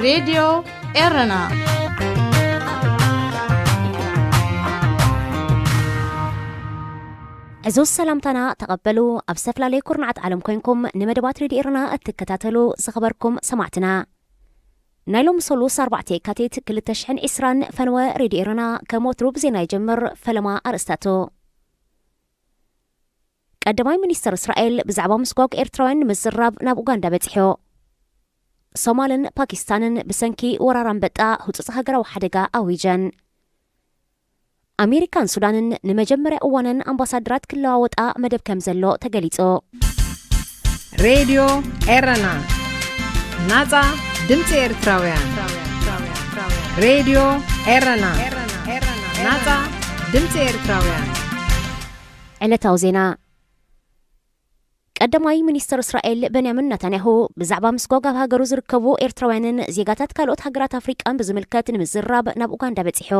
ሬድዮ ኤረና። ዕዙዝ ሰላምታና ተቐበሉ። ኣብ ዝተፈላለየ ኩርናዓት ዓለም ኮይንኩም ንመደባት ሬድዮ ኤረና እትከታተሉ ዝኸበርኩም ሰማዕትና፣ ናይ ሎሚ ሰሉስ ኣርባዕተ የካቲት ክልተ ሽሕን ዕስራን ፈነወ ሬድዮ ኤረና ከም ወትሩ ብዜና ይጀምር። ፈለማ ኣርእስታቱ። ቀዳማይ ሚኒስተር እስራኤል ብዛዕባ ምስጓግ ኤርትራውያን ንምዝራብ ናብ ኡጋንዳ በጺሑ። ሶማልን ፓኪስታንን ብሰንኪ ወራር ኣንበጣ ህጹጽ ሃገራዊ ሓደጋ ኣዊጀን። ኣሜሪካን ሱዳንን ንመጀመርያ እዋነን ኣምባሳደራት ክለዋወጣ መደብ ከም ዘሎ ተገሊጹ። ሬድዮ ኤረና፣ ናጻ ድምጺ ኤርትራውያን። ሬድዮ ኤረና፣ ናጻ ድምጺ ኤርትራውያን። ዕለታዊ ዜና። ቀዳማይ ሚኒስተር እስራኤል በንያሚን ናታንያሁ ብዛዕባ ምስጓግ ኣብ ሃገሩ ዝርከቡ ኤርትራውያንን ዜጋታት ካልኦት ሃገራት ኣፍሪቃን ብዝምልከት ንምዝራብ ናብ ኡጋንዳ በጺሑ።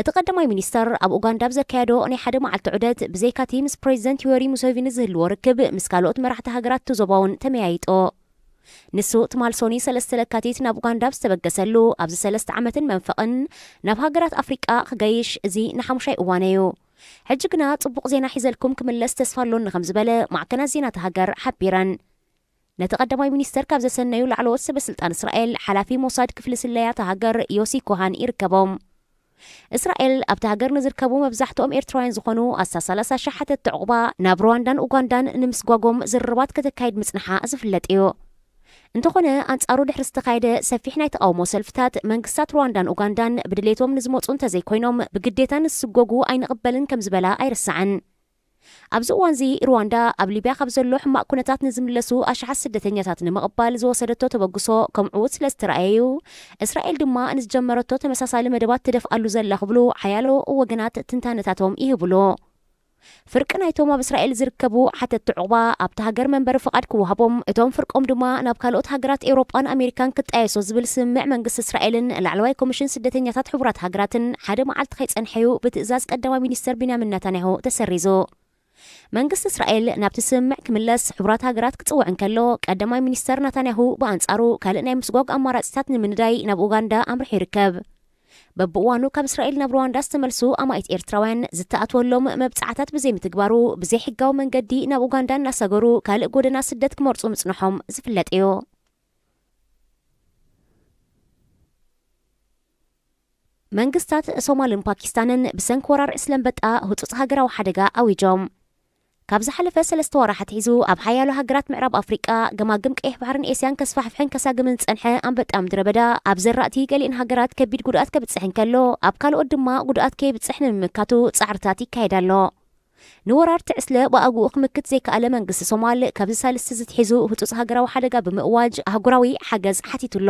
እቲ ቀዳማይ ሚኒስተር ኣብ ኡጋንዳ ኣብ ዘካየዶ ናይ ሓደ መዓልቲ ዑደት፣ ብዘይካቲ ምስ ፕሬዚደንት ዮወሪ ሙሴቪኒ ዝህልዎ ርክብ፣ ምስ ካልኦት መራሕቲ ሃገራት እቲ ዞባ እውን ተመያይጡ። ንሱ ትማል ሶኒ ሰለስተ ለካቲት ናብ ኡጋንዳ ኣብ ዝተበገሰሉ፣ ኣብዚ ሰለስተ ዓመትን መንፈቕን ናብ ሃገራት ኣፍሪቃ ክገይሽ፣ እዚ ንሓሙሻይ እዋነዩ። ሕጂ ግና ጽቡቕ ዜና ሒዘልኩም ክምለስ ተስፋ ኣሎኒ ከም ዝበለ ማዕከናት ዜና እታ ሃገር ሓቢረን። ነቲ ቀዳማይ ሚኒስተር ካብ ዘሰነዩ ላዕለዎት ሰበ ስልጣን እስራኤል፣ ሓላፊ ሞሳድ ክፍሊ ስለያ እታ ሃገር ዮሲ ኮሃን ይርከቦም። እስራኤል ኣብታ ሃገር ንዝርከቡ መብዛሕትኦም ኤርትራውያን ዝኾኑ ኣስታት ሰላሳ ሽሕ ሓተትቲ ዕቑባ ናብ ሩዋንዳን ኡጋንዳን ንምስጓጎም ዝርርባት ከተካይድ ምጽንሓ ዝፍለጥ እዩ። እንተኾነ፣ ኣንጻሩ ድሕሪ ዝተኻየደ ሰፊሕ ናይ ተቓውሞ ሰልፍታት፣ መንግስታት ሩዋንዳን ኡጋንዳን ብድሌቶም ንዝመጹ እንተዘይኮይኖም፣ ብግዴታ ንዝስጎጉ ኣይንቕበልን ከም ዝበላ ኣይርሳዕን። ኣብዚ እዋንዚ፣ ሩዋንዳ ኣብ ሊብያ ካብ ዘሎ ሕማቕ ኩነታት ንዝምለሱ ኣሽሓት ስደተኛታት ንምቕባል ዝወሰደቶ ተበግሶ ከም ዕዉት ስለ ዝተረኣየዩ፣ እስራኤል ድማ ንዝጀመረቶ ተመሳሳሊ መደባት ትደፍኣሉ ዘላ ክብሉ ሓያሎ ወገናት ትንታነታቶም ይህብሉ። ፍርቂ ናይቶም ኣብ እስራኤል ዝርከቡ ሓተትቲ ዑቕባ፣ ኣብቲ ሃገር መንበሪ ፍቓድ ክወሃቦም፣ እቶም ፍርቆም ድማ ናብ ካልኦት ሃገራት ኤውሮጳን ኣሜሪካን ክጣየሱ ዝብል ስምምዕ መንግስቲ እስራኤልን ላዕለዋይ ኮሚሽን ስደተኛታት ሕቡራት ሃገራትን ሓደ መዓልቲ ከይጸንሐዩ ብትእዛዝ ቀዳማይ ሚኒስተር ቢንያሚን ናታንያሁ ተሰሪዙ። መንግስቲ እስራኤል ናብቲ ስምምዕ ክምለስ ሕቡራት ሃገራት ክጽውዕ እንከሎ፣ ቀዳማይ ሚኒስተር ናታንያሁ ብኣንጻሩ ካልእ ናይ ምስጓግ ኣማራጺታት ንምንዳይ ናብ ኡጋንዳ ኣምሪሑ ይርከብ። በብእዋኑ ካብ እስራኤል ናብ ሩዋንዳ ዝተመልሱ ኣማኢት ኤርትራውያን ዝተኣትወሎም መብጻዕታት ብዘይምትግባሩ፣ ብዘይሕጋዊ መንገዲ ናብ ኡጋንዳ እናሰገሩ ካልእ ጎደና ስደት ክመርጹ ምጽንሖም ዝፍለጥ እዩ። መንግስታት ሶማልን ፓኪስታንን ብሰንኪ ወራር ዕስለ ኣንበጣ ህጹጽ ሃገራዊ ሓደጋ ኣዊጆም። ካብ ዝሓለፈ ሰለስተ ወራሕ ኣትሒዙ፣ ኣብ ሓያሎ ሃገራት ምዕራብ ኣፍሪቃ፣ ገማግም ቀይሕ ባሕርን ኤስያን ከስፋሕፍሕን ከሳግምን ዝጸንሐ ኣንበጣ ምድረ በዳ፣ ኣብ ዘራእቲ ገሊእን ሃገራት ከቢድ ጉድኣት ከብጽሕ እንከሎ፣ ኣብ ካልኦት ድማ ጉድኣት ከይብጽሕ ንምምካቱ ጻዕርታት ይካየድ ኣሎ። ንወራር እቲ ዕስለ ብኣግኡ ክምክት ዘይከኣለ መንግስቲ ሶማል፣ ካብዚ ሳልስቲ ዝትሒዙ ህጹጽ ሃገራዊ ሓደጋ ብምእዋጅ ኣህጉራዊ ሓገዝ ሓቲቱ ኣሎ።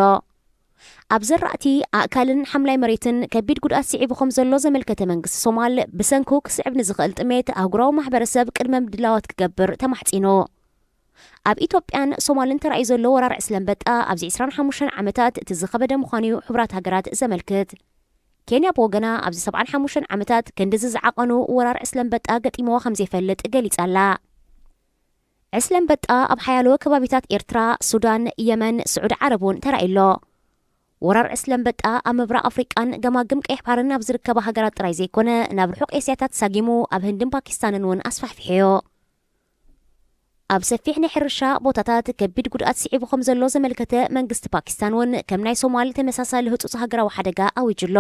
ኣብ ዘራእቲ፣ ኣእካልን ሓምላይ መሬትን ከቢድ ጉድኣት ስዒቡ ከም ዘሎ ዘመልከተ መንግስቲ ሶማል፣ ብሰንኩ ክስዕብ ንዝኽእል ጥሜት ኣህጉራዊ ማሕበረሰብ ቅድመ ምድላዋት ክገብር ተማሕጺኑ። ኣብ ኢትዮጵያን ሶማልን ተራእዩ ዘሎ ወራር ዕስለ ኣንበጣ ኣብዚ ዕስራን ሓሙሽተን ዓመታት እቲ ዝኸበደ ምዃኑ'ዩ ሕቡራት ሃገራት ዘመልክት። ኬንያ ብወገና ኣብዚ ሰብዓን ሓሙሽተን ዓመታት ክንድዚ ዝዓቐኑ ወራር ዕስለ ኣንበጣ ገጢምዋ ከም ዘይፈልጥ ገሊጻ ኣላ። ዕስለ ኣንበጣ ኣብ ሓያሎ ከባቢታት ኤርትራ፣ ሱዳን፣ የመን፣ ስዑዲ ዓረብ እውን ተራእዩ ኣሎ። ወራር ዕስለ ኣንበጣ ኣብ ምብራቕ ኣፍሪቃን ገማግም ቀይሕ ባሕርን ኣብ ዝርከባ ሃገራት ጥራይ ዘይኮነ፣ ናብ ርሑቕ ኤስያታት ሳጊሙ ኣብ ህንድን ፓኪስታንን እውን ኣስፋሕፊሑዮ። ኣብ ሰፊሕ ናይ ሕርሻ ቦታታት ከቢድ ጉድኣት ስዒቡ ከም ዘሎ ዘመልከተ መንግስቲ ፓኪስታን እውን፣ ከም ናይ ሶማል ተመሳሳሊ ህጹጽ ሃገራዊ ሓደጋ ኣዊጁ ኣሎ።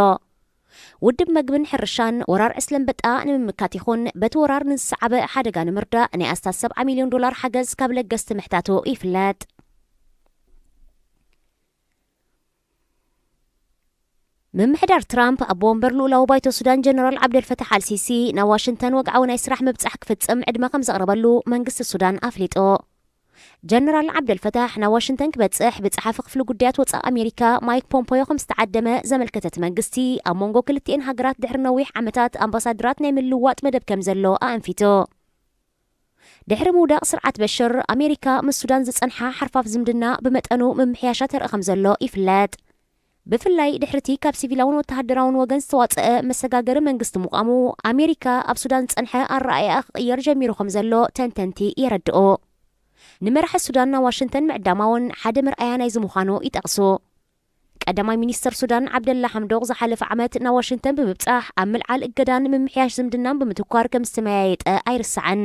ውድብ መግብን ሕርሻን፣ ወራር ዕስለ ኣንበጣ ንምምካት ይኹን በቲ ወራር ንዝሰዓበ ሓደጋ ንምርዳእ ናይ ኣስታት ሰብዓ ሚልዮን ዶላር ሓገዝ ካብ ለገስቲ ምሕታቱ ይፍለጥ። ምምሕዳር ትራምፕ፣ ኣቦ ወንበር ልኡላዊ ባይቶ ሱዳን ጀነራል ዓብደልፈታሕ ኣልሲሲ ናብ ዋሽንግተን ወግዓዊ ናይ ስራሕ ምብጻሕ ክፍጽም ዕድመ ከም ዘቕረበሉ መንግስቲ ሱዳን ኣፍሊጡ። ጀነራል ዓብደልፈታሕ ናብ ዋሽንግተን ክበጽሕ ብጸሓፊ ክፍሊ ጉዳያት ወጻኢ ኣሜሪካ ማይክ ፖምፖዮ ከም ዝተዓደመ ዘመልከተት መንግስቲ፣ ኣብ መንጎ ክልቲኤን ሃገራት ድሕሪ ነዊሕ ዓመታት ኣምባሳደራት ናይ ምልውዋጥ መደብ ከም ዘሎ ኣኣንፊቱ። ድሕሪ ምውዳቕ ስርዓት በሽር፣ ኣሜሪካ ምስ ሱዳን ዝጸንሓ ሓርፋፍ ዝምድና ብመጠኑ ምምሕያሻ ተርኢ ከም ዘሎ ይፍለጥ። ብፍላይ ድሕሪቲ ካብ ሲቪላውን ወተሃደራውን ወገን ዝተዋጸአ መሰጋገሪ መንግስቲ ምቋሙ፣ ኣሜሪካ ኣብ ሱዳን ዝጸንሐ ኣረኣእያ ክቕየር ጀሚሩ ከም ዘሎ ተንተንቲ የረድኡ። ንመራሒ ሱዳን ናብ ዋሽንግተን ምዕዳማ እውን ሓደ መርኣያ ናይዚ ምዃኑ ይጠቕሱ። ቀዳማይ ሚኒስተር ሱዳን ዓብደላ ሓምዶቕ ዝሓለፈ ዓመት ናብ ዋሽንግተን ብምብጻሕ ኣብ ምልዓል እገዳን ምምሕያሽ ዝምድናን ብምትኳር ከም ዝተመያየጠ ኣይርሳዕን።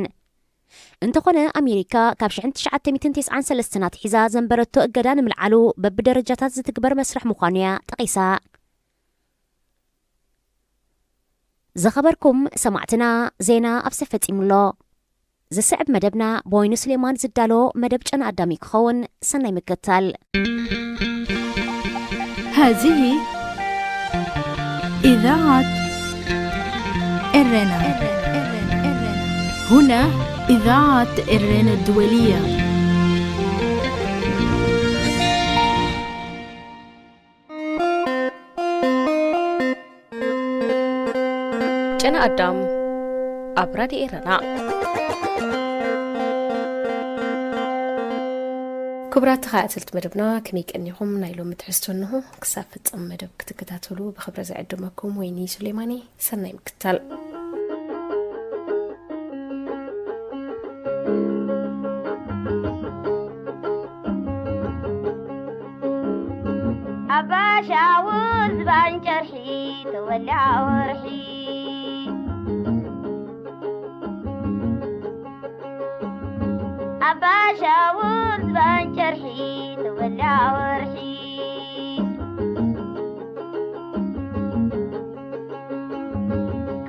እንተኾነ ኣሜሪካ ካብ ሽሕን ትሽዓተ ሚእትን ተስዓን ሰለስተን ኣትሒዛ ዘንበረቶ እገዳ ንምልዓሉ በብደረጃታት ዝትግበር መስርሕ ምዃኑ እያ ጠቒሳ። ዝኸበርኩም ሰማዕትና፣ ዜና ኣብዚ ፈጺሙ ኣሎ። ዝስዕብ መደብና ብወይኒ ሱሌማን ዝዳሎ መደብ ጨና ኣዳም እዩ ክኸውን። ሰናይ ምክትታል። هذه إذاعة إرنا. هنا إذاعة إرنا الدولية. ጨና ኣዳም ኣብ ራድዮ ኤረና። ክቡራት ተኸታተልቲ መደብና፣ ከመይ ቀኒኹም? ናይ ሎሚ ትሕዝቶ እንሆ። ክሳብ ፍጻመ መደብ ክትከታተሉ ብኽብሪ ዝዕድመኩም ወይኒ ሱሌማኒ። ሰናይ ምክትታል። ኣባሻውል ዝባን ጨርሒ ተወልያ ወርሒ። ኣባሻውል ዝባን ጨርሒ ተወልያ ወርሒ።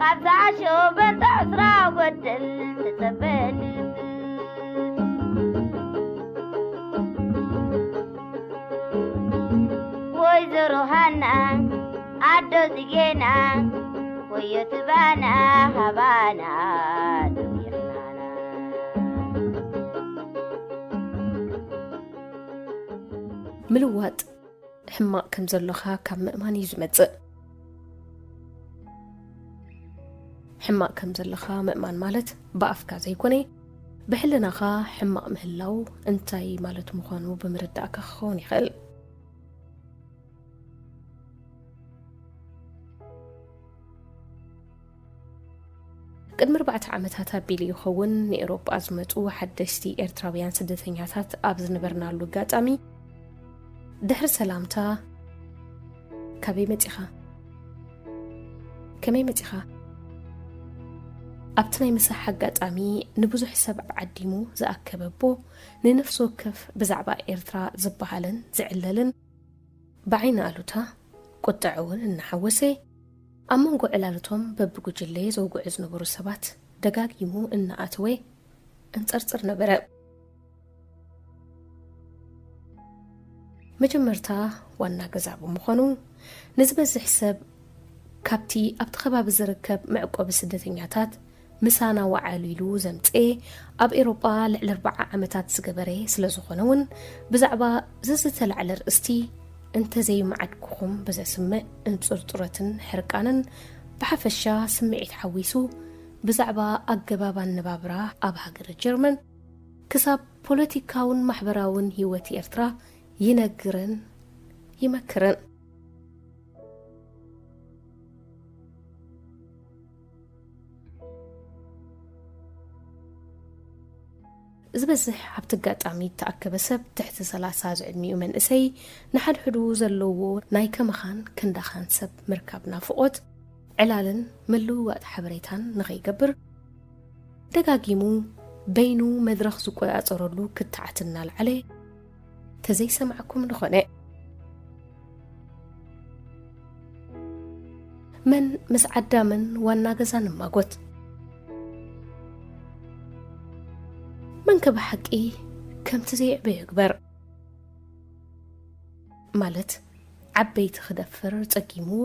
ካብዛ ሸበንተ ዕስራ ጎደል ተጸበል። ወይዘሮ ሃና ኣዶ ጽጌና ወዮ ትባና ሃባና ዶ ይኽናና። ምልዋጥ ሕማቕ ከም ዘሎኻ ካብ ምእማን እዩ ዝመጽእ። ሕማቕ ከም ዘለኻ ምእማን ማለት ብኣፍካ ዘይኮነ፣ ብሕልናኻ ሕማቕ ምህላው እንታይ ማለት ምዃኑ ብምርዳእካ ክኸውን ይኽእል። ቅድሚ ኣርባዕተ ዓመታት ኣቢሉ ይኸውን ንኤውሮጳ ዝመጹ ሓደሽቲ ኤርትራውያን ስደተኛታት ኣብ ዝነበርናሉ ኣጋጣሚ፣ ድሕሪ ሰላምታ፣ "ካበይ መጺኻ? ከመይ መጺኻ?" ኣብቲ ናይ ምሳሕ ኣጋጣሚ ንብዙሕ ሰብ ዓዲሙ ዝኣከበ ኣቦ፣ ንነፍሲ ወከፍ ብዛዕባ ኤርትራ ዝበሃልን ዝዕለልን ብዓይኒ ኣሉታ፣ ቁጥዐ እውን እናሓወሰ፣ ኣብ መንጎ ዕላልቶም በብጉጅለ ዘውግዑ ዝነበሩ ሰባት ደጋጊሙ እናኣተወ እንጸርጽር ነበረ። መጀመርታ ዋና ገዛ ብምዃኑ፣ ንዝበዝሕ ሰብ ካብቲ ኣብቲ ከባቢ ዝርከብ መዕቆቢ ስደተኛታት ምሳና ወዓሉ ኢሉ ዘምጽኤ፣ ኣብ ኤውሮጳ ልዕሊ ኣርብዓ ዓመታት ዝገበረ ስለ ዝኾነ እውን፣ ብዛዕባ ዘዝተላዕለ ኣርእስቲ እንተዘይመዓድኩኹም ብዘስምዕ እንጽርጽሮትን ሕርቃንን፣ ብሓፈሻ ስምዒት ሓዊሱ፣ ብዛዕባ ኣገባብ ኣነባብራ ኣብ ሃገረ ጀርመን፣ ክሳብ ፖለቲካውን ማሕበራውን ህይወት ኤርትራ ይነግርን ይመክርን። ዝበዝሕ ኣብቲ ኣጋጣሚ እተኣከበ ሰብ ትሕቲ ሰላሳ ዝዕድሚኡ መንእሰይ፣ ንሓድሕዱ ዘለዎ ናይ ከማኻን ክንዳኻን ሰብ ምርካብ ናፍቖት፣ ዕላልን ምልውዋጥ ሓበሬታን ንኸይገብር፣ ደጋጊሙ በይኑ መድረኽ ዝቆጻጸረሉ ክትዓት እናልዓለ፣ ተዘይሰማዕኩም ንኾነ። መን ምስ ዓዳምን ዋና ገዛን እማጎት? መንከ ብሓቂ ከምቲ ዘይዕበዮ ይግበር? ማለት፣ ዓበይቲ ክደፍር ጸጊምዎ፣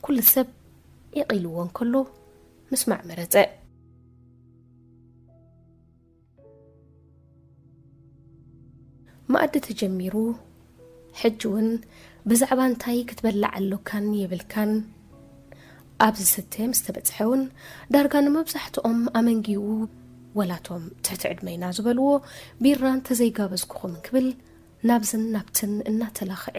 ኩሉ ሰብ የቒልዎ እንከሎ ምስማዕ መረጸ። መኣዲ ተጀሚሩ፣ ሕጂ እውን ብዛዕባ እንታይ ክትበልዕ ኣሎካን የብልካን ኣብ ዝስተ ምስ ተበጽሐ እውን፣ ዳርጋ ንመብዛሕትኦም ኣመንጊኡ፣ ወላቶም ትሕቲ ዕድመ ኢና ዝበልዎ፣ ቢራ እንተዘይጋበዝኩኹም እንክብል ናብዝን ናብትን እናተላኽዐ፣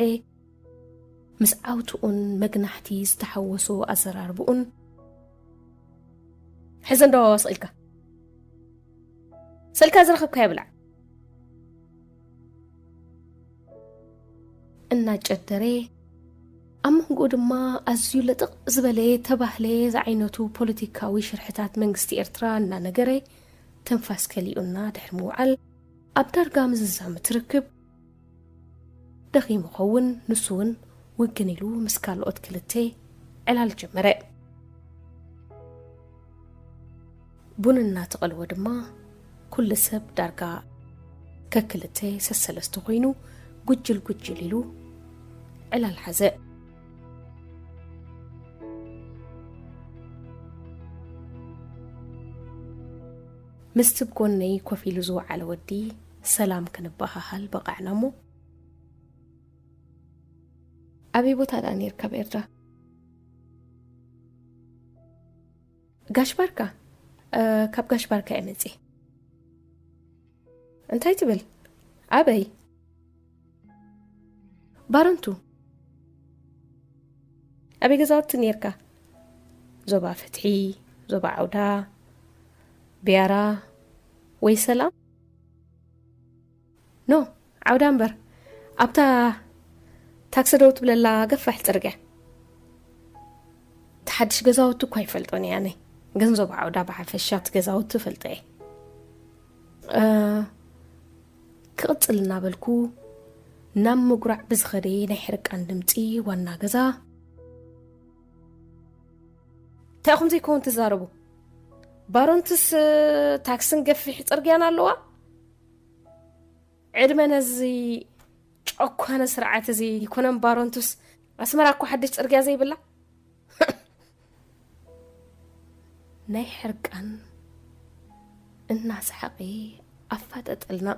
ምስ ዓውትኡን መግናሕቲ ዝተሓወሶ ኣዘራርብኡን፣ "ሕዚ እንዶ ስቕ ኢልካ፣ ስልካ ዝረኸብካዮ ብላዕ!" እናጨደረ፣ ብኡ ድማ ኣዝዩ ለጥቕ ዝበለ ተባህለ ዝዓይነቱ ፖለቲካዊ ሽርሕታት መንግስቲ ኤርትራ እናነገረ ትንፋስ ከሊኡና ድሕሪ ምውዓል፣ ኣብ ዳርጋ ምዝዛም እቲ ርክብ ደኺሙ ኸውን፣ ንሱ እውን ውግን ኢሉ ምስ ካልኦት ክልተ ዕላል ጀመረ። ቡን እናተቐልወ ድማ ኩሉ ሰብ ዳርጋ ከክልተ ሰሰለስተ ኮይኑ ጉጅል ጉጅል ኢሉ ዕላል ሓዘ። ምስቲ ብጎነይ ኮፍ ኢሉ ዝወዓለ ወዲ ሰላም ክንበሃሃል በቓዕና እሞ፣ ኣበይ ቦታ ደኣ ነይርካ ኣብ ኤርትራ? ጋሽ ባርካ? እ፣ ካብ ጋሽ ባርካ እየ መጽየ። እንታይ ትብል? ኣበይ? ባረንቱ። ኣበይ ገዛውቲ ነይርካ? ዞባ ፍትሒ፣ ዞባ ዓውዳ፣ ቢያራ ወይ ሰላም? ኖ፣ ዓውዳ እምበር። ኣብታ ታክሲ ደው ትብለላ ገፋሕ ጽርግያ። እቲ ሓድሽ ገዛውቲ እኳ ይፈልጦን እየ ኣነ። ግን ዞባ ዓውዳ ብሓፈሻ እቲ ገዛውቲ እፈልጦ እየ። እ፣ ክቕጽል እናበልኩ ናብ ምጉራዕ ብዝኸደ ናይ ሕርቃን ድምጺ ዋና ገዛ፣ እንታይ ኢኹም ዘይከውን ትዛረቡ? ባሮንትስ ታክስን ገፊሕ ጽርግያን ኣለዋ? ዕድመ ነዚ ጨኳነ ስርዓት እዚ ይኮነን። ባሮንትስ ኣስመራ እኮ ሓድሽ ጽርግያ ዘይብላ። ናይ ሕርቃን እናሰሓቐ ኣፋጠጠልና።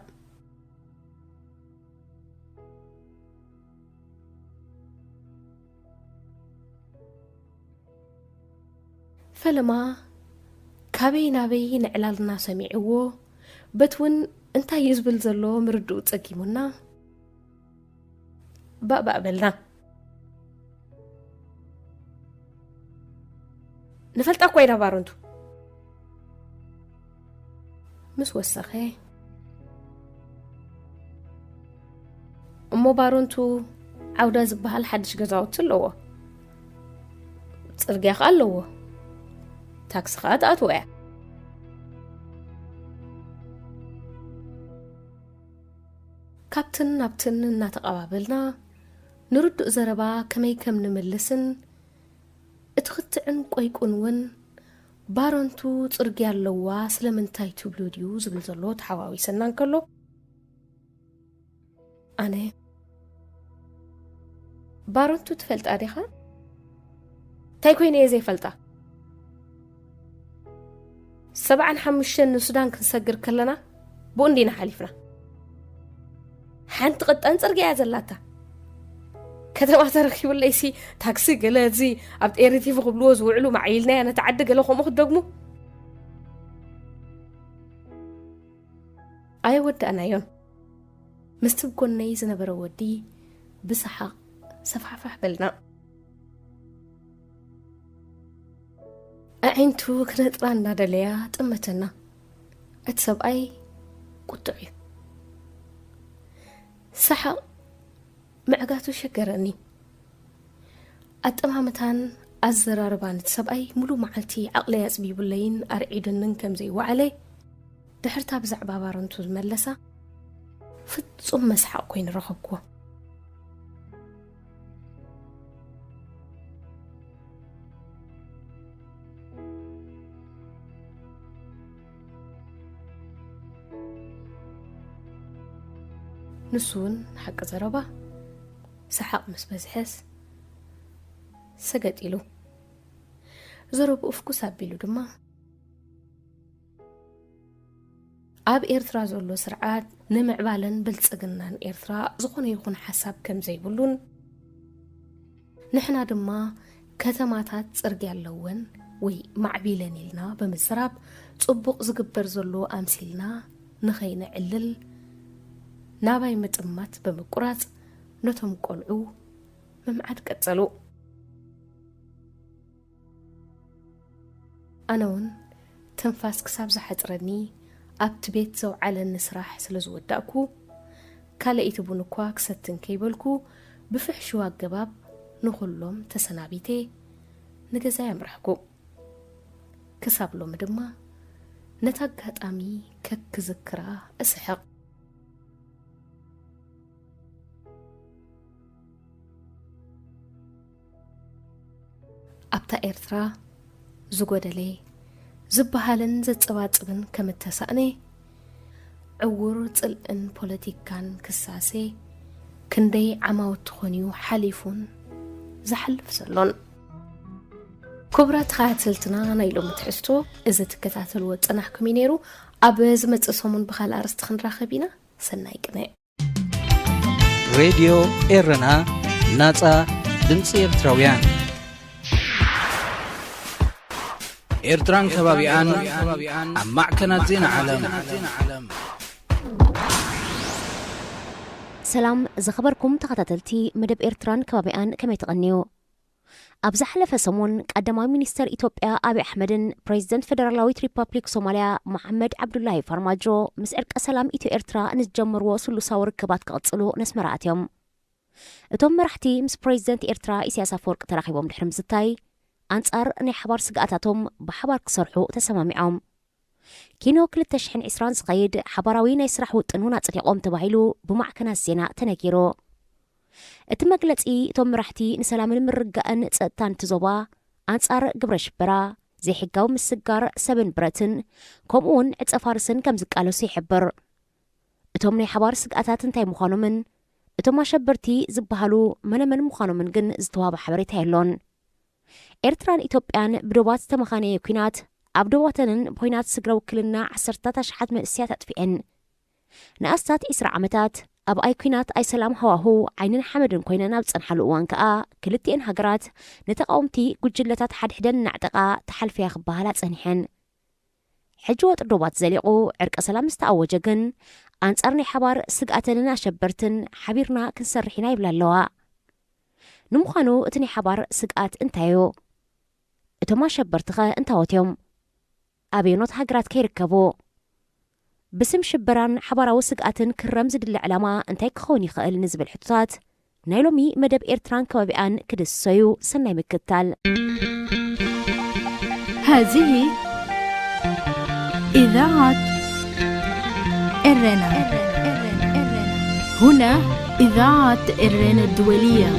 ፈለማ ካበይ ናበይ ንዕላልና ሰሚዕዎ፣ በቲ እውን እንታይ እዩ ዝብል ዘሎ ምርድኡ ጸጊሙና፣ ባእ ባእ በልና። ንፈልጣ እኳ ኢና ባረንቱ። ምስ ወሰኸ፣ እሞ ባረንቱ ዓውዳ ዝበሃል ሓድሽ ገዛውቲ ኣለዎ፣ ጽርግያ ኸኣ ኣለዎ፣ ታክሲ ኸኣ ትኣትዎ እያ። ካብትን ናብትን እናተቐባበልና ንርዱእ ዘረባ ከመይ ከም ንምልስን እቲ ክትዕን ቆይቁን እውን ባረንቱ ጽርግያ ኣለዋ ስለምንታይ ትብሉ ድዩ ዝብል ዘሎ ተሓዋዊሰና እንከሎ፣ ኣነ፣ "ባረንቱ ትፈልጣ ዲኻ?" እንታይ ኮይነ እየ ዘይፈልጣ? ሰብዓን ሓሙሽተን ንሱዳን ክንሰግር ከለና ብኡ እንዲና ሓሊፍና። ሓንቲ ቅጠን ጽርግያ እያ ዘላታ። ከተማ ተረኪቡለይሲ ታክሲ ገለ እዚ ኣብ ጤሪ ቲቪ ክብልዎ ዝውዕሉ ማዕቢልናያ ነቲ ዓዲ ገለ ከምኡ ክትደግሙ? ኣይወዳእናዮን። ምስቲ ብጎነይ ዝነበረ ወዲ ብሰሓቕ ሰፋሕፋሕ በልና። ኣዒንቱ ክነጥራ እናደለያ ጠመተና። እቲ ሰብኣይ ቁጡዕ እዩ። ሰሓቕ ምዕጋቱ ሸገረኒ። ኣጠማምታን ኣዘራርባን እቲ ሰብኣይ ሙሉ መዓልቲ ዓቕለይ ኣጽቢቡለይን ኣርዒዱንን ከም ዘይወዓለ፣ ድሕርታ ብዛዕባ ባረንቱ ዝመለሳ ፍጹም መስሓቕ ኮይኑ ረኸብኩዎ። ንሱ እውን ሓቂ ዘረባ ሰሓቕ ምስ በዝሐስ ሰገጥ ኢሉ። ዘረብኡ ፍኩስ ኣቢሉ ድማ፣ ኣብ ኤርትራ ዘሎ ስርዓት ንምዕባለን ብልጽግናን ኤርትራ ዝኾነ ይኹን ሓሳብ ከም ዘይብሉን፣ ንሕና ድማ ከተማታት ጽርግያ ኣለወን ወይ ማዕቢለን ኢልና ብምዝራብ፣ ጽቡቕ ዝግበር ዘሎ ኣምሲልና ንኸይነዕልል፣ ናባይ ምጥማት ብምቁራጽ፣ ነቶም ቆልዑ ምምዓድ ቀጸሉ። ኣነ እውን ትንፋስ ክሳብ ዝሓጽረኒ ኣብቲ ቤት ዘውዓለኒ ስራሕ ስለ ዝወዳእኩ፣ ካልኣይቲ ቡን እኳ ክሰትን ከይበልኩ ብፍሕሽው ኣገባብ ንኹሎም ተሰናቢቴ ንገዛይ ኣምራሕኩ። ክሳብ ሎሚ ድማ ነታ ኣጋጣሚ ከክዝክራ እስሕቕ። ኣብታ ኤርትራ ዝጎደለ ዝበሃልን ዘጸባጽብን ከም እተሳእነ፣ ዕዉር ጽልእን ፖለቲካን ክሳሴ ክንደይ ዓማውቲ ኾንዩ ሓሊፉን ዝሓልፍ ዘሎን። ክቡራት ተኸታተልትና፣ ናይ ሎሚ ትሕዝቶ እዚ ትከታተልዎ ጸናሕኩም እዩ ነይሩ። ኣብ ዝመጽእ ሰሙን ብኻልእ ኣርእስቲ ክንራኸብ ኢና። ሰናይ ቅነ። ሬድዮ ኤረና፣ ናጻ ድምጺ ኤርትራውያን። ኤርትራን ከባቢኣን ኣብ ማዕከናት ዜና ዓለም። ሰላም ዝኸበርኩም ተኸታተልቲ መደብ ኤርትራን ከባቢኣን፣ ከመይ ትቐንዩ? ኣብ ዝሓለፈ ሰሙን ቀዳማይ ሚኒስተር ኢትዮጵያ ኣብይ ኣሕመድን ፕሬዚደንት ፌደራላዊት ሪፐብሊክ ሶማልያ መሓመድ ዓብዱላሂ ፋርማጆ ምስ ዕርቀ ሰላም ኢትዮ ኤርትራ ንዝጀመርዎ ስሉሳዊ ርክባት ክቕጽሉ ነስመራ ኣትዮም። እቶም መራሕቲ ምስ ፕሬዚደንት ኤርትራ ኢሳያስ ኣፈወርቂ ተራኺቦም ድሕሪ ምዝታይ ኣንጻር ናይ ሓባር ስግኣታቶም ብሓባር ክሰርሑ ተሰማሚዖም። ኪኖ ክልተ ሽሕን ዕስራን ዝኸይድ ሓባራዊ ናይ ስራሕ ውጥን እውን ኣጽዲቖም ተባሂሉ ብማዕከናት ዜና ተነጊሩ። እቲ መግለጺ እቶም መራሕቲ ንሰላምን ምርግጋእን ጸጥታን እቲ ዞባ ኣንጻር ግብረ ሽበራ፣ ዘይሕጋዊ ምስግጋር ሰብን ብረትን ከምኡ እውን ዕጸ ፋርስን ከም ዝቃለሱ ይሕብር። እቶም ናይ ሓባር ስግኣታት እንታይ ምዃኖምን እቶም ኣሸበርቲ ዝበሃሉ መነመን ምዃኖምን ግን ዝተዋህበ ሓበሬታ የሎን። ኤርትራን ኢትዮጵያን ብዶባት ዝተመኻነየ ኲናት ኣብ ዶባተንን ብኲናት ስግረ ውክልና ዓሰርታት ኣሽሓት መንእሰያት ኣጥፊኤን። ንኣስታት ዒስራ ዓመታት ኣብ ኣይ ኲናት ኣይ ሰላም ሃዋሁ ዓይንን ሓመድን ኮይነን ኣብ ዝጸንሓሉ እዋን ከኣ ክልቲኤን ሃገራት ንተቓወምቲ ጉጅለታት ሓድሕደን እናዕጠቓ ተሓልፍያ ክበሃላ ጸኒሐን። ሕጂ ወጥሪ ዶባት ዘሊቑ ዕርቀ ሰላም ዝተኣወጀ ግን ኣንጻር ናይ ሓባር ስግኣተንን ኣሸበርትን ሓቢርና ክንሰርሕ ኢና ይብላ ኣለዋ። ንምዃኑ እቲ ናይ ሓባር ስግኣት እንታይ እዩ? እቶም ኣሸበርቲኸ እንታዎት እዮም? ኣበየኖት ሃገራት ከ ይርከቡ? ብስም ሽበራን ሓባራዊ ስግኣትን ክረም ዝድለ ዕላማ እንታይ ክኸውን ይኽእል ንዝብል ሕቶታት ናይ ሎሚ መደብ ኤርትራን ከባቢኣን ክድስሶ እዩ። ሰናይ ምክትታል። هذه إذاعة إرنا. هنا إذاعة إرنا الدولية.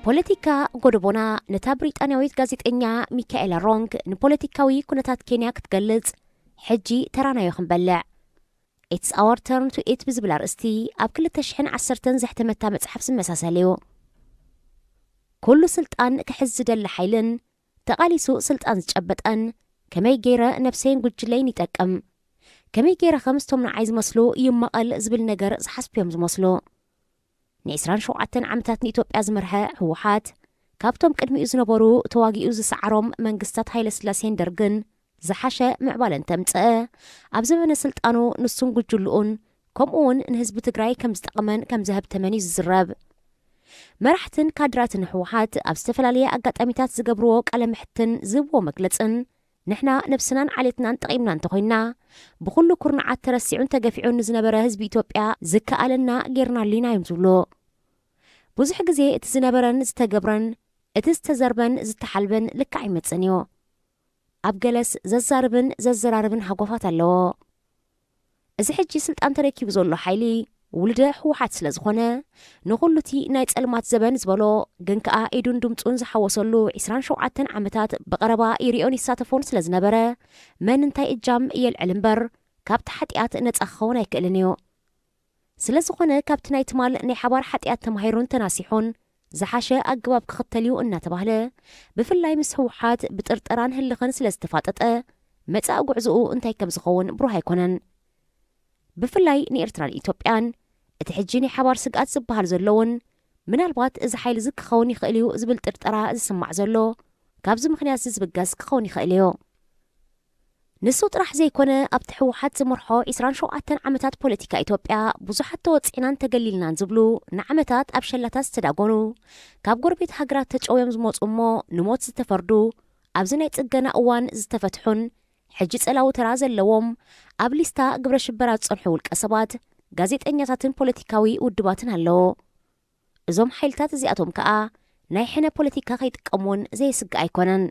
ፖለቲካ ጎደቦና ነታ ብሪጣንያዊት ጋዜጠኛ ሚካኤላ ሮንግ ንፖለቲካዊ ኩነታት ኬንያ ክትገልጽ ሕጂ ተራናዮ ክንበልዕ። It's Our Turn to Eat ብዝብል ኣርእስቲ ኣብ ክልተ ሽሕን ዓሰርተን ዘሕተመታ መጽሓፍ ዝመሳሰል እዩ። ኩሉ ስልጣን ክሕዝ ዝደሊ ሓይልን ተቓሊሱ ስልጣን ዝጨበጠን ከመይ ገይረ ነብሰይን ጉጅለይን ይጠቅም፣ ከመይ ገይረ ከ ምስቶም ንዓይ ዝመስሉ ይማቐል ዝብል ነገር ዝሓስቡ እዮም ዝመስሉ። ንዒስራን ሸውዓተን ዓመታት ንኢትዮጵያ ዝመርሐ ህወሓት ካብቶም ቅድሚኡ ዝነበሩ ተዋጊኡ ዝሰዓሮም መንግስታት ሃይለስላሴን ደርግን ዝሓሸ ምዕባለ እንተምፀአ ኣብ ዘመነ ስልጣኑ ንሱን ጉጅልኡን ከምኡ እውን ንህዝቢ ትግራይ ከም ዝጠቕመን ከም ዘህብተመን እዩ ዝዝረብ። መራሕትን ካድራትን ህወሓት ኣብ ዝተፈላለየ ኣጋጣሚታት ዝገብርዎ ቃለ ምሕትን ዝህብዎ መግለፅን ንሕና ነብስናን ዓሌትናን ጠቒምና እንተኾይንና ብኹሉ ኩርናዓት ተረሲዑን ተገፊዑን ንዝነበረ ህዝቢ ኢትዮጵያ ዝከኣለና ጌርናሉ ኢና እዮም ዝብሉ። ብዙሕ ግዜ እቲ ዝነበረን ዝተገብረን እቲ ዝተዘርበን ዝተሓልበን ልክዕ ኣይመጽእን እዩ። ኣብ ገለስ ዘዛርብን ዘዘራርብን ሃጓፋት ኣለዎ። እዚ ሕጂ ስልጣን ተረኪቡ ዘሎ ሓይሊ ውልደ ህወሓት ስለ ዝኾነ ንኹሉ እቲ ናይ ጸልማት ዘበን ዝበሎ ግን ከኣ ኢዱን ድምጹን ዝሓወሰሉ ዒስራን ሸውዓተን ዓመታት ብቐረባ ይሪኦን ይሳተፎን ስለ ዝነበረ መን እንታይ እጃም የልዕል እምበር ካብቲ ሓጢኣት ነጻ ክኸውን ኣይክእልን እዩ። ስለ ዝኾነ ካብቲ ናይ ትማል ናይ ሓባር ሓጢኣት ተማሂሩን ተናሲሑን ዝሓሸ ኣገባብ ክኽተል እዩ እናተባህለ ብፍላይ ምስ ህወሓት ብጥርጠራን ህልኽን ስለ ዝተፋጠጠ መጻኢ ጉዕዝኡ እንታይ ከም ዝኸውን ብሩህ ኣይኮነን። ብፍላይ ንኤርትራን ኢትዮጵያን እቲ ሕጂ ናይ ሓባር ስግኣት ዝበሃል ዘሎ እውን ምናልባት እዚ ሓይሊ እዚ ክኸውን ይኽእል እዩ ዝብል ጥርጠራ ዝስማዕ ዘሎ ካብዚ ምኽንያት እዚ ዝብገስ ክኸውን ይኽእል እዩ። ንሱ ጥራሕ ዘይኮነ ኣብቲ ህወሓት ዝመርሖ ዒስራን ሸውዓተን ዓመታት ፖለቲካ ኢትዮጵያ ብዙሓት ተወጺዕናን ተገሊልናን ዝብሉ ንዓመታት ኣብ ሸላታት ዝተዳጎኑ ካብ ጎረቤት ሃገራት ተጨውዮም ዝመጹ እሞ ንሞት ዝተፈርዱ ኣብዚ ናይ ጽገና እዋን ዝተፈትሑን ሕጂ ጸላዊ ተራ ዘለዎም ኣብ ሊስታ ግብረ ሽበራ ዝጸንሑ ውልቀ ሰባት ጋዜጠኛታትን ፖለቲካዊ ውድባትን ኣለዉ። እዞም ሓይልታት እዚኣቶም ከኣ ናይ ሕነ ፖለቲካ ከይጥቀሙን ዘየስግእ ኣይኮነን።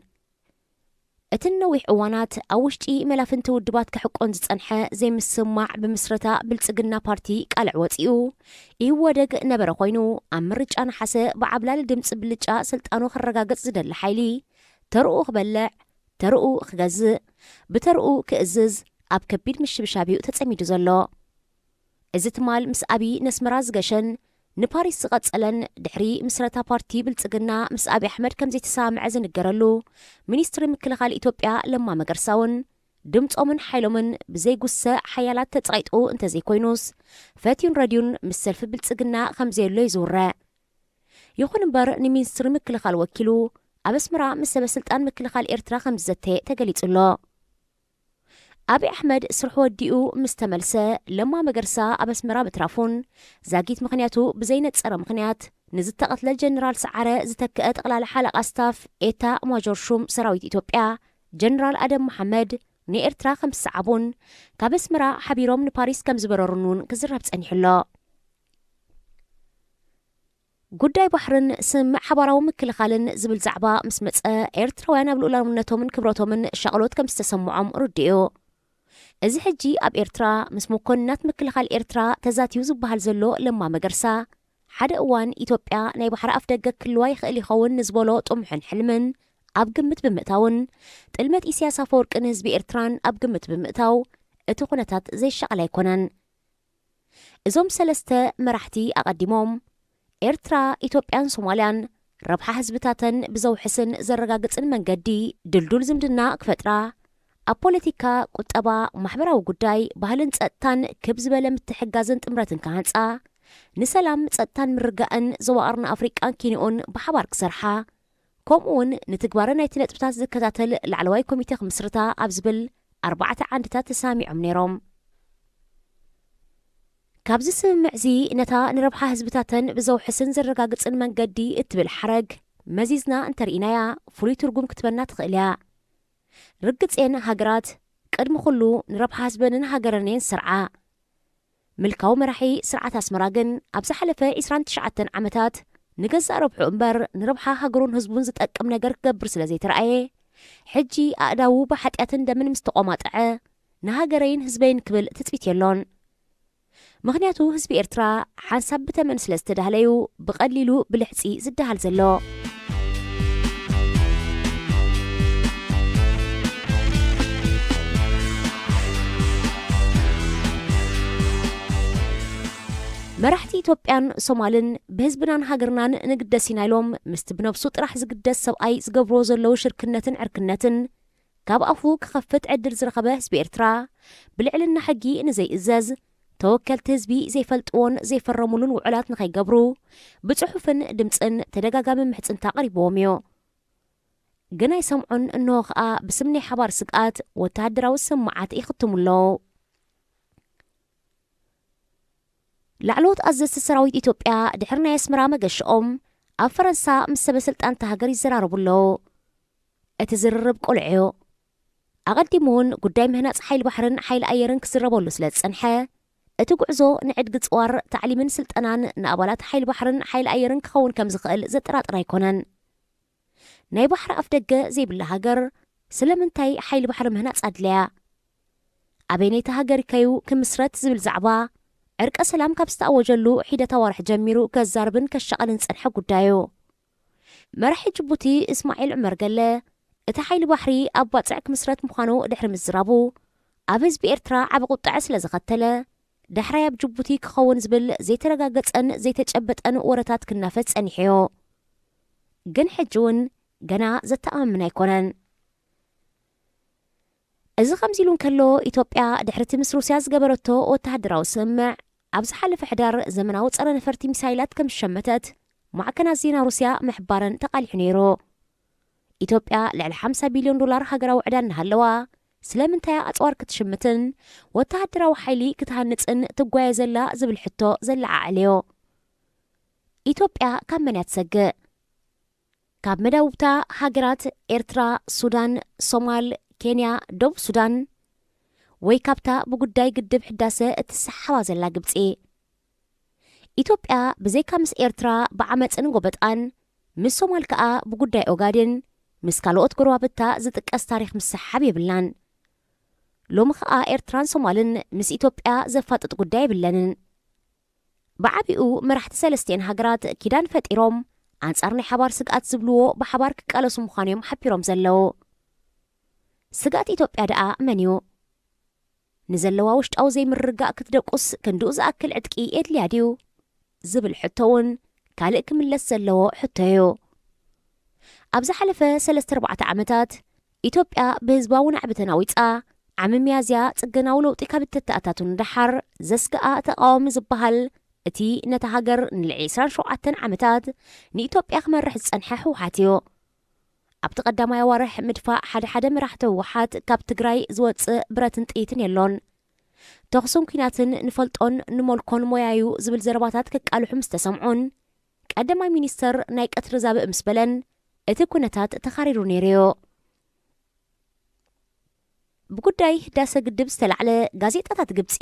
እቲ ነዊሕ እዋናት ኣብ ውሽጢ መላፍንቲ ውድባት ክሕቆን ዝጸንሐ ዘይምስማዕ፣ ብምስረታ ብልጽግና ፓርቲ ቃልዕ ወጺኡ ኢህወደግ ነበረ ኮይኑ፣ ኣብ ምርጫ ነሓሰ ብዓብላሊ ድምጺ ብልጫ ስልጣኑ ክረጋገጽ ዝደሊ ሓይሊ፣ ተርኡ ክበልዕ፣ ተርኡ ክገዝእ፣ ብተርኡ ክእዝዝ ኣብ ከቢድ ምሽብሻብ እዩ ተጸሚዱ ዘሎ። እዚ ትማል ምስ ኣብይ ነስመራ ዝገሸን ንፓሪስ ዝቐጸለን፣ ድሕሪ ምስረታ ፓርቲ ብልጽግና ምስ ኣብይ ኣሕመድ ከም ዘይተሰማምዐ ዝንገረሉ ሚኒስትሪ ምክልኻል ኢትዮጵያ ለማ መገርሳ እውን፣ ድምጾምን ሓይሎምን ብዘይጉሰ ሓያላት ተጻይጡ እንተዘይኮይኑስ፣ ፈትዩን ረድዩን ምስ ሰልፊ ብልጽግና ከም ዘየሎ ይዝውረ። ይኹን እምበር፣ ንሚኒስትሪ ምክልኻል ወኪሉ ኣብ ኣስመራ ምስ ሰበ ስልጣን ምክልኻል ኤርትራ ከም ዝዘተየ ተገሊጹ ኣሎ። ኣብይ ኣሕመድ ስርሑ ወዲኡ ምስ ተመልሰ፣ ለማ መገርሳ ኣብ ኣስመራ ምትራፉን፣ ዛጊት ምኽንያቱ ብዘይነጸረ ምኽንያት ንዝተቐትለ ጀነራል ሰዓረ ዝተክአ ጠቕላሊ ሓለቓ ስታፍ ኤታ ማጆር ሹም ሰራዊት ኢትዮጵያ ጀነራል ኣደም መሓመድ ንኤርትራ ከም ዝሰዓቡን፣ ካብ ኣስመራ ሓቢሮም ንፓሪስ ከም ዝበረሩን እውን ክዝረብ ጸኒሑ ኣሎ። ጉዳይ ባሕርን ስምምዕ ሓባራዊ ምክልኻልን ዝብል ዛዕባ ምስ መጸ፣ ኤርትራውያን ኣብ ልኡላውነቶምን ክብረቶምን ሻቕሎት ከም ዝተሰምዖም ርዱእ እዩ። እዚ ሕጂ ኣብ ኤርትራ ምስ መኮንናት ምክልኻል ኤርትራ ተዛትዩ ዝበሃል ዘሎ ለማ መገርሳ፣ ሓደ እዋን ኢትዮጵያ ናይ ባሕሪ ኣፍደገ ክህልዋ ይኽእል ይኸውን ንዝበሎ ጥሙሕን ሕልምን ኣብ ግምት ብምእታውን፣ ጥልመት ኢሳያስ ኣፈወርቂ ንህዝቢ ኤርትራን ኣብ ግምት ብምእታው፣ እቲ ኩነታት ዘይሻቐል ኣይኮነን። እዞም ሰለስተ መራሕቲ ኣቐዲሞም፣ ኤርትራ፣ ኢትዮጵያን ሶማልያን ረብሓ ህዝብታተን ብዘውሕስን ዘረጋግጽን መንገዲ ድልዱል ዝምድና ክፈጥራ፣ ኣብ ፖለቲካ፣ ቁጠባ፣ ማሕበራዊ ጉዳይ፣ ባህልን ጸጥታን ክብ ዝበለ ምትሕጋዝን ጥምረትን ክሃንጻ፣ ንሰላም፣ ጸጥታን ምርጋእን ዞባ ቀርኒ ኣፍሪቃን ኬንያኡን ብሓባር ክሰርሓ፣ ከምኡውን ንትግባረ ናይቲ ነጥብታት ዝከታተል ላዕለዋይ ኮሚቴ ክምስርታ ኣብ ዝብል ኣርባዕተ ዓንድታት ተሰማሚዖም ነይሮም። ካብዚ ስምምዕዚ ነታ ንረብሓ ህዝብታተን ብዘውሕስን ዘረጋግጽን መንገዲ እትብል ሓረግ መዚዝና እንተርኢናያ፣ ፍሉይ ትርጉም ክትበና ትኽእል እያ። ርግጽ እየን፣ ሃገራት ቅድሚ ኩሉ ንረብሓ ህዝበንን ሃገረን እየን ዝሰርዓ። ምልካዊ መራሒ ስርዓት ኣስመራ ግን ኣብ ዝሓለፈ ዕስራን ትሽዓተን ዓመታት ንገዛእ ረብሑ እምበር ንረብሓ ሃገሩን ህዝቡን ዝጠቅም ነገር ክገብር ስለ ዘይተረኣየ፣ ሕጂ ኣእዳዉ ብሓጢኣትን ደምን ምስ ተቖማጠዐ፣ ንሃገረይን ህዝበይን ክብል ትጽቢት የሎን። ምኽንያቱ ህዝቢ ኤርትራ ሓንሳብ ብተመን ስለ ዝተዳህለዩ ብቐሊሉ ብልሕጺ ዝዳሃል ዘሎ። መራሕቲ ኢትዮጵያን ሶማልን ብህዝብናን ሃገርናን ንግደስ ኢና ኢሎም ምስቲ ብነብሱ ጥራሕ ዝግደስ ሰብኣይ ዝገብርዎ ዘለዉ ሽርክነትን ዕርክነትን ካብ ኣፉ ክኸፍት ዕድል ዝረኸበ ህዝቢ ኤርትራ፣ ብልዕልና ሕጊ ንዘይእዘዝ፣ ተወከልቲ ህዝቢ ዘይፈልጥዎን ዘይፈረሙሉን ውዕላት ንኸይገብሩ፣ ብጽሑፍን ድምጽን ተደጋጋሚ ምሕጽንታ ቀሪብዎም እዩ። ግን ኣይሰምዑን፣ እንሆ ኸኣ ብስም ናይ ሓባር ስግኣት ወተሃደራዊ ስምምዓት ይኽትሙ ኣለዉ። ላዕለዎት ኣዘዝቲ ሰራዊት ኢትዮጵያ ድሕሪ ናይ ኣስመራ መገሽኦም ኣብ ፈረንሳ ምስ ሰበ ስልጣን እታ ሃገር ይዘራረቡ ኣለዉ። እቲ ዝርርብ ቅሉዕ እዩ። ኣቐዲሙ እውን ጉዳይ ምህናጽ ሓይሊ ባሕርን ሓይሊ ኣየርን ክዝረበሉ ስለ ዝጸንሐ፣ እቲ ጉዕዞ ንዕድጊ ጽዋር፣ ታዕሊምን ስልጠናን ንኣባላት ሓይሊ ባሕርን ሓይሊ ኣየርን ክኸውን ከም ዝኽእል ዘጠራጥር ኣይኮነን። ናይ ባሕሪ ኣፍደገ ዘይብላ ሃገር ስለምንታይ ሓይሊ ባሕሪ ምህናጽ ኣድለያ? ኣበይነይቲ ሃገር ከዩ ክምስረት ዝብል ዛዕባ ዕርቀ ሰላም ካብ ዝተኣወጀሉ ሒደት ኣዋርሕ ጀሚሩ ከዛርብን ከሻቕልን ዝጸንሐ ጉዳይ እዩ። መራሒ ጅቡቲ እስማዒል ዑመር ገለ፣ እቲ ሓይሊ ባሕሪ ኣብ ባጽዕ ክምስረት ምዃኑ ድሕሪ ምዝራቡ፣ ኣብ ህዝቢ ኤርትራ ዓቢ ቁጥዐ ስለ ዘኸተለ፣ ዳሕራይ ኣብ ጅቡቲ ክኸውን ዝብል ዘይተረጋገጸን ዘይተጨበጠን ወረታት ክናፈስ ጸኒሑ እዩ። ግን ሕጂ እውን ገና ዘተኣማምን ኣይኮነን። እዚ ከምዚ ኢሉ እንከሎ፣ ኢትዮጵያ ድሕሪ እቲ ምስ ሩስያ ዝገበረቶ ወተሃደራዊ ስምምዕ፣ ኣብ ዝሓለፈ ሕዳር ዘመናዊ ጸረ ነፈርቲ ሚሳይላት ከም ዝሸመተት ማዕከናት ዜና ሩስያ ምሕባረን ተቓሊሑ ነይሩ። ኢትዮጵያ ልዕሊ ሓምሳ ቢልዮን ዶላር ሃገራዊ ዕዳ እናሃለዋ፣ ስለምንታይ እያ ኣጽዋር ክትሽምትን ወተሃደራዊ ሓይሊ ክትሃንጽን ትጓየ ዘላ ዝብል ሕቶ ዘለዓዕል እዩ። ኢትዮጵያ ካብ መን እያ ትሰግእ? ካብ መዳውብታ ሃገራት ኤርትራ፣ ሱዳን፣ ሶማል፣ ኬንያ፣ ደቡብ ሱዳን፣ ወይ ካብታ ብጉዳይ ግድብ ሕዳሰ እትሰሓባ ዘላ ግብጺ። ኢትዮጵያ ብዘይካ ምስ ኤርትራ ብዓመጽን ጎበጣን፣ ምስ ሶማል ከኣ ብጉዳይ ኦጋዴን፣ ምስ ካልኦት ጎረባብታ ዝጥቀስ ታሪኽ ምስሓብ የብላን። ሎሚ ከኣ ኤርትራን ሶማልን ምስ ኢትዮጵያ ዘፋጥጥ ጉዳይ የብለንን። ብዓቢኡ መራሕቲ ሰለስቲኤን ሃገራት ኪዳን ፈጢሮም ኣንጻር ናይ ሓባር ስግኣት ዝብልዎ ብሓባር ክቃለሱ ምዃኖም ሓቢሮም ዘለዉ። ስግኣት ኢትዮጵያ ደኣ መን እዩ? ንዘለዋ ውሽጣዊ ዘይምርግጋእ ክትደቁስ ክንድኡ ዝኣክል ዕጥቂ የድልያ ድዩ? ዝብል ሕቶ እውን ካልእ ክምለስ ዘለዎ ሕቶ እዩ። ኣብ ዝሓለፈ ሰለስተ ኣርባዕተ ዓመታት ኢትዮጵያ ብህዝባዊ ናዕቢ ተናዊጻ፣ ዓሚ ሚያዝያ ጽገናዊ ለውጢ ካብ እተተኣታቱ ንደሓር ዘስግኣ ተቓዋሚ ዝበሃል እቲ ነታ ሃገር ንልዕሊ ዕስራን ሸውዓተን ዓመታት ንኢትዮጵያ ክመርሕ ዝጸንሐ ህወሓት እዩ። ኣብቲ ቀዳማይ ኣዋርሕ ምድፋእ ሓደ ሓደ መራሕቲ ህወሓት ካብ ትግራይ ዝወጽእ ብረትን ጥይትን የሎን። ተኹስን ኲናትን ንፈልጦን ንመልኮን ሞያዩ ዝብል ዘረባታት ከቃልሑ ምስ ተሰምዑን ቀዳማይ ሚኒስተር ናይ ቀትሪ ዛብእ ምስ በለን እቲ ኩነታት ተኻሪሩ ነይሩ እዩ። ብጉዳይ ህዳሰ ግድብ ዝተላዕለ ጋዜጣታት ግብጺ፣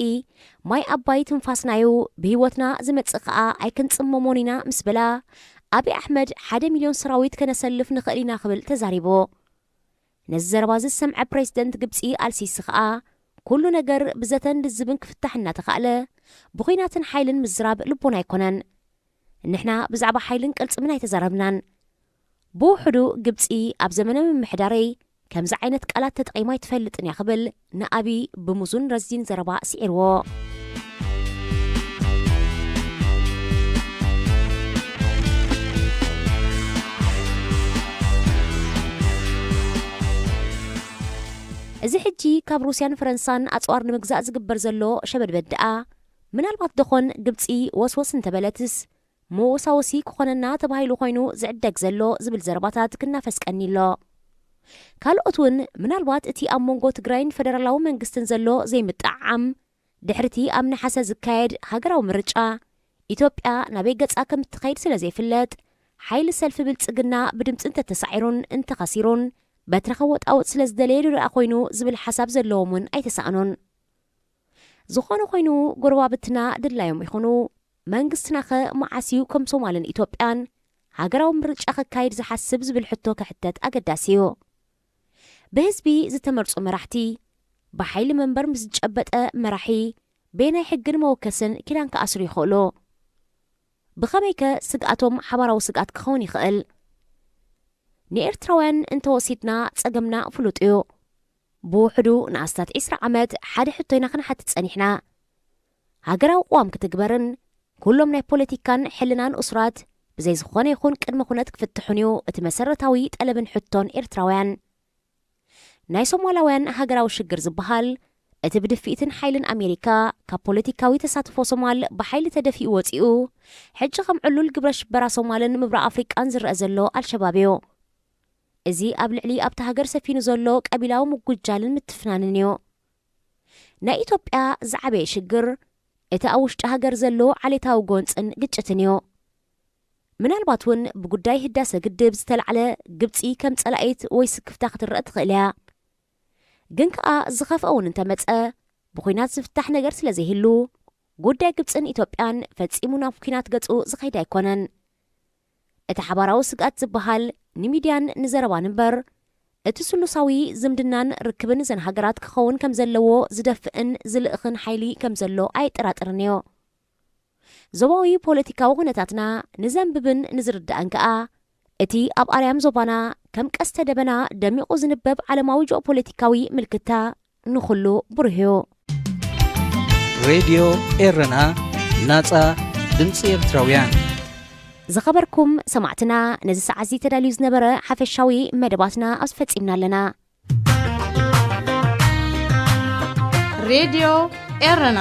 ማይ ኣባይ ትንፋስናዩ፣ ብህይወትና ዝመጽእ ከኣ ኣይክንጽመሞን ኢና ምስ በላ፣ ኣብይ ኣሕመድ ሓደ ሚልዮን ሰራዊት ከነሰልፍ ንኽእል ኢና ክብል ተዛሪቡ። ነዚ ዘረባ እዚ ዝሰምዐ ፕሬዚደንት ግብጺ ኣልሲሲ ከኣ፣ ኩሉ ነገር ብዘተን ልዝብን ክፍታሕ እናተኻእለ፣ ብኹናትን ሓይልን ምዝራብ ልቦና ኣይኮነን። ንሕና ብዛዕባ ሓይልን ቅልጽምን ኣይተዛረብናን። ብውሕዱ ግብጺ ኣብ ዘመነ ምምሕዳረይ ከምዚ ዓይነት ቃላት ተጠቒማ ኣይትፈልጥን እያ ክብል ንኣቢ ብምዙን ረዚን ዘረባ ስዒርዎ። እዚ ሕጂ ካብ ሩስያን ፈረንሳን ኣጽዋር ንምግዛእ ዝግበር ዘሎ ሸበድበድ ደኣ፣ ምናልባት ደኾን ግብጺ ወስወስ እንተበለትስ፣ መወሳወሲ ክኾነና ተባሂሉ ኮይኑ ዝዕደግ ዘሎ ዝብል ዘረባታት ክናፈስ ቀኒ ኣሎ። ካልኦት እውን ምናልባት እቲ ኣብ መንጎ ትግራይን ፈደራላዊ መንግስትን ዘሎ ዘይምጥዕዓም፣ ድሕርቲ ኣብ ነሓሰ ዝካየድ ሃገራዊ ምርጫ፣ ኢትዮጵያ ናበይ ገጻ ከም እትኸይድ ስለ ዘይፍለጥ፣ ሓይሊ ሰልፊ ብልጽግና ብድምጺ እንተተሳዒሩን እንተኸሲሩን፣ በትሪ ከወጣውጥ ስለ ዝደለየ ዶ ደኣ ኮይኑ ዝብል ሓሳብ ዘለዎም እውን ኣይተሳእኑን። ዝኾነ ኮይኑ፣ ጎረባብትና ድላዮም ይኹኑ፣ መንግስትናኸ መዓስ እዩ ከም ሶማልን ኢትዮጵያን ሃገራዊ ምርጫ ከካይድ ዝሓስብ ዝብል ሕቶ ክሕተት ኣገዳሲ እዩ። ብህዝቢ ዝተመርጹ መራሕቲ፣ ብሓይሊ መንበር ምስ ዝጨበጠ መራሒ፣ በየናይ ሕግን መወከስን ኪዳን ክኣስሩ ይኽእሉ? ብኸመይከ ስግኣቶም ሓባራዊ ስግኣት ክኸውን ይኽእል? ንኤርትራውያን እንተወሲድና ጸገምና ፍሉጥ እዩ። ብውሕዱ ንኣስታት ዕስራ ዓመት ሓደ ሕቶ ኢና ክንሓትት ጸኒሕና። ሃገራዊ ቅዋም ክትግበርን ኩሎም ናይ ፖለቲካን ሕልናን እሱራት ብዘይ ዝኾነ ይኹን ቅድመ ኩነት ክፍትሑን እዩ እቲ መሰረታዊ ጠለብን ሕቶን ኤርትራውያን። ናይ ሶማላውያን ሃገራዊ ሽግር ዝበሃል፣ እቲ ብድፍኢትን ሓይልን ኣሜሪካ ካብ ፖለቲካዊ ተሳትፎ ሶማል ብሓይሊ ተደፊኡ ወጺኡ፣ ሕጂ ከም ዕሉል ግብረ ሽበራ ሶማልን ምብራቕ ኣፍሪቃን ዝረአ ዘሎ ኣልሸባብ እዩ። እዚ ኣብ ልዕሊ ኣብታ ሃገር ሰፊኑ ዘሎ ቀቢላዊ ምጉጃልን ምትፍናንን እዩ። ናይ ኢትዮጵያ ዝዓበየ ሽግር፣ እቲ ኣብ ውሽጢ ሃገር ዘሎ ዓሌታዊ ጎንጽን ግጭትን እዩ። ምናልባት እውን ብጉዳይ ህዳሰ ግድብ ዝተላዕለ ግብጺ ከም ጸላኢት ወይ ስክፍታ ክትረአ ትኽእል እያ። ግን ከኣ ዝኸፍአ እውን እንተመጸ፣ ብኹናት ዝፍታሕ ነገር ስለ ዘይህሉ፣ ጉዳይ ግብጽን ኢትዮጵያን ፈጺሙ ናብ ኲናት ገጹ ዝኸይድ ኣይኮነን። እቲ ሓባራዊ ስግኣት ዝበሃል ንሚድያን ንዘረባን እምበር፣ እቲ ስሉሳዊ ዝምድናን ርክብን እዘን ሃገራት ክኸውን ከም ዘለዎ ዝደፍእን ዝልእኽን ሓይሊ ከም ዘሎ ኣየጠራጥርን እዩ። ዞባዊ ፖለቲካዊ ኩነታትና ንዘንብብን ንዝርዳእን ከኣ፣ እቲ ኣብ ኣርያም ዞባና ከም ቀስተ ደበና ደሚቑ ዝንበብ ዓለማዊ ጂኦፖለቲካዊ ምልክታ ንኹሉ ብሩህ እዩ። ሬድዮ ኤረና፣ ናጻ ድምጺ ኤርትራውያን። ዝኸበርኩም ሰማዕትና፣ ነዚ ሰዓት እዚ ተዳልዩ ዝነበረ ሓፈሻዊ መደባትና ኣብዚ ፈጺምና ኣለና። ሬድዮ ኤረና።